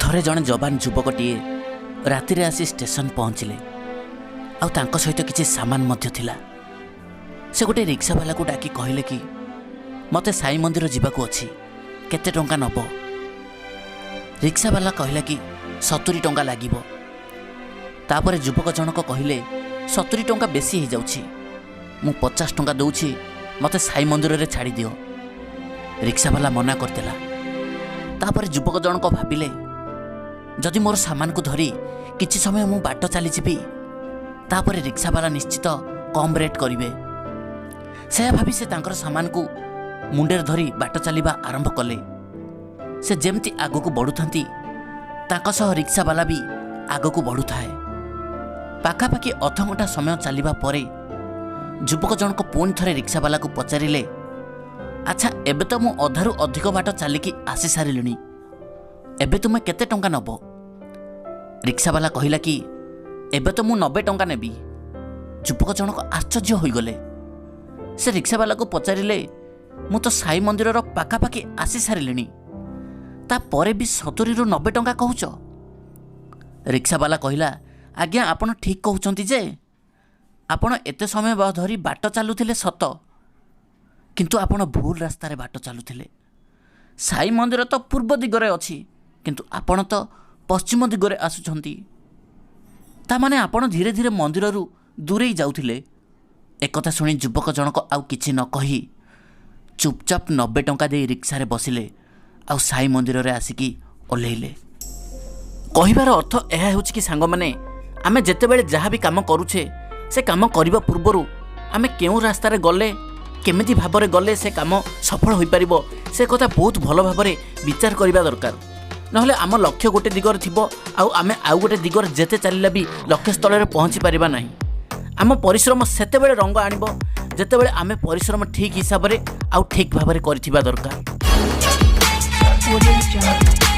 ଥରେ ଜଣେ ଯବାନ ଯୁବକଟିଏ ରାତିରେ ଆସି ଷ୍ଟେସନ ପହଞ୍ଚିଲେ ଆଉ ତାଙ୍କ ସହିତ କିଛି ସାମାନ ମଧ୍ୟ ଥିଲା। ସେ ଗୋଟେ ରିକ୍ସାବାଲାକୁ ଡାକି କହିଲେ କି, ମୋତେ ସାଇ ମନ୍ଦିର ଯିବାକୁ ଅଛି, କେତେ ଟଙ୍କା ନେବ? ରିକ୍ସାବାଲା କହିଲା କି 70 ଟଙ୍କା ଲାଗିବ। ତାପରେ ଯୁବକ ଜଣକ କହିଲେ, 70 ଟଙ୍କା ବେଶୀ ହେଇଯାଉଛି, ମୁଁ 50 ଟଙ୍କା ଦେଉଛି, ମୋତେ ସାଇ ମନ୍ଦିରରେ ଛାଡ଼ିଦିଅ। ରିକ୍ସାବାଲା ମନା କରିଦେଲା। ତାପରେ ଯୁବକ ଜଣକ ଭାବିଲେ, ଯଦି ମୋର ସାମାନକୁ ଧରି କିଛି ସମୟ ମୁଁ ବାଟ ଚାଲିଯିବି, ତାପରେ ରିକ୍ସାବାଲା ନିଶ୍ଚିତ କମ୍ ରେଟ୍ କରିବେ। ସେୟା ଭାବି ସେ ତାଙ୍କର ସାମାନକୁ ମୁଣ୍ଡରେ ଧରି ବାଟ ଚାଲିବା ଆରମ୍ଭ କଲେ। ସେ ଯେମିତି ଆଗକୁ ବଢ଼ୁଥାନ୍ତି, ତାଙ୍କ ସହ ରିକ୍ସାବାଲା ବି ଆଗକୁ ବଢ଼ୁଥାଏ। ପାଖାପାଖି ଅଧଘଣ୍ଟା ସମୟ ଚାଲିବା ପରେ ଯୁବକ ଜଣକ ପୁଣି ଥରେ ରିକ୍ସାବାଲାକୁ ପଚାରିଲେ, ଆଚ୍ଛା, ଏବେ ତ ମୁଁ ଅଧାରୁ ଅଧିକ ବାଟ ଚାଲିକି ଆସିସାରିଲିଣି, ଏବେ ତୁମେ କେତେ ଟଙ୍କା ନେବ? ରିକ୍ସାବାଲା କହିଲା କି, ଏବେ ତ ମୁଁ 90 ଟଙ୍କା ନେବି। ଯୁବକ ଜଣକ ଆଶ୍ଚର୍ଯ୍ୟ ହୋଇଗଲେ। ସେ ରିକ୍ସାବାଲାକୁ ପଚାରିଲେ, ମୁଁ ତ ସାଇ ମନ୍ଦିରର ପାଖାପାଖି ଆସିସାରିଲିଣି, ତାପରେ ବି 70ରୁ 90 ଟଙ୍କା କହୁଛ? ରିକ୍ସାବାଲା କହିଲା, ଆଜ୍ଞା, ଆପଣ ଠିକ୍ କହୁଛନ୍ତି ଯେ ଆପଣ ଏତେ ସମୟ ଧରି ବାଟ ଚାଲୁଥିଲେ ସତ, କିନ୍ତୁ ଆପଣ ଭୁଲ ରାସ୍ତାରେ ବାଟ ଚାଲୁଥିଲେ। ସାଇ ମନ୍ଦିର ତ ପୂର୍ବ ଦିଗରେ ଅଛି, କିନ୍ତୁ ଆପଣ ତ ପଶ୍ଚିମ ଦିଗରେ ଆସୁଛନ୍ତି। ତାମାନେ ଆପଣ ଧୀରେ ଧୀରେ ମନ୍ଦିରରୁ ଦୂରେଇ ଯାଉଥିଲେ। ଏକଥା ଶୁଣି ଯୁବକ ଜଣକ ଆଉ କିଛି ନ କହି ଚୁପଚାପ 90 ଟଙ୍କା ଦେଇ ରିକ୍ସାରେ ବସିଲେ ଆଉ ସାଇ ମନ୍ଦିରରେ ଆସିକି ଓହ୍ଲେଇଲେ। କହିବାର ଅର୍ଥ ଏହା ହେଉଛି କି ସାଙ୍ଗମାନେ, ଆମେ ଯେତେବେଳେ ଯାହା ବି କାମ କରୁଛେ, ସେ କାମ କରିବା ପୂର୍ବରୁ ଆମେ କେଉଁ ରାସ୍ତାରେ ଗଲେ, କେମିତି ଭାବରେ ଗଲେ ସେ କାମ ସଫଳ ହୋଇପାରିବ, ସେ କଥା ବହୁତ ଭଲ ଭାବରେ ବିଚାର କରିବା ଦରକାର। ନହେଲେ ଆମ ଲକ୍ଷ୍ୟ ଗୋଟେ ଦିଗରେ ଥିବ ଆଉ ଆମେ ଆଉ ଗୋଟେ ଦିଗରେ ଯେତେ ଚାଲିଲେ ବି ଲକ୍ଷ୍ୟସ୍ଥଳରେ ପହଞ୍ଚି ପାରିବା ନାହିଁ। ଆମ ପରିଶ୍ରମ ସେତେବେଳେ ରଙ୍ଗ ଆଣିବ, ଯେତେବେଳେ ଆମେ ପରିଶ୍ରମ ଠିକ୍ ହିସାବରେ ଆଉ ଠିକ୍ ଭାବରେ କରିଥିବା ଦରକାର। Audio Jungle.